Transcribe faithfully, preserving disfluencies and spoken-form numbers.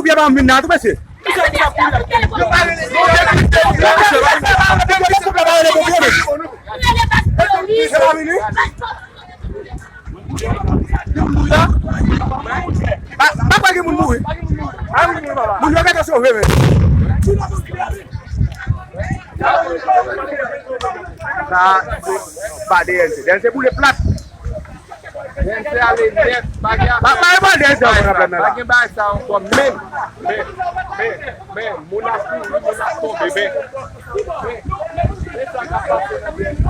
Yo pa vin la tou, mesye. Pa pa gen moun mouri. Moun yo gentan sove, men. Sa, pa D N C. D N C boule plat. D N C ale nèt, bagay a. Pa pa pa D N C ankò nan plan nan la. Pa gen bagay sa ankò, men, men, men, men, moun ap mouri, moun ap tonbe, men, men, men sa k ap pase nan D N C.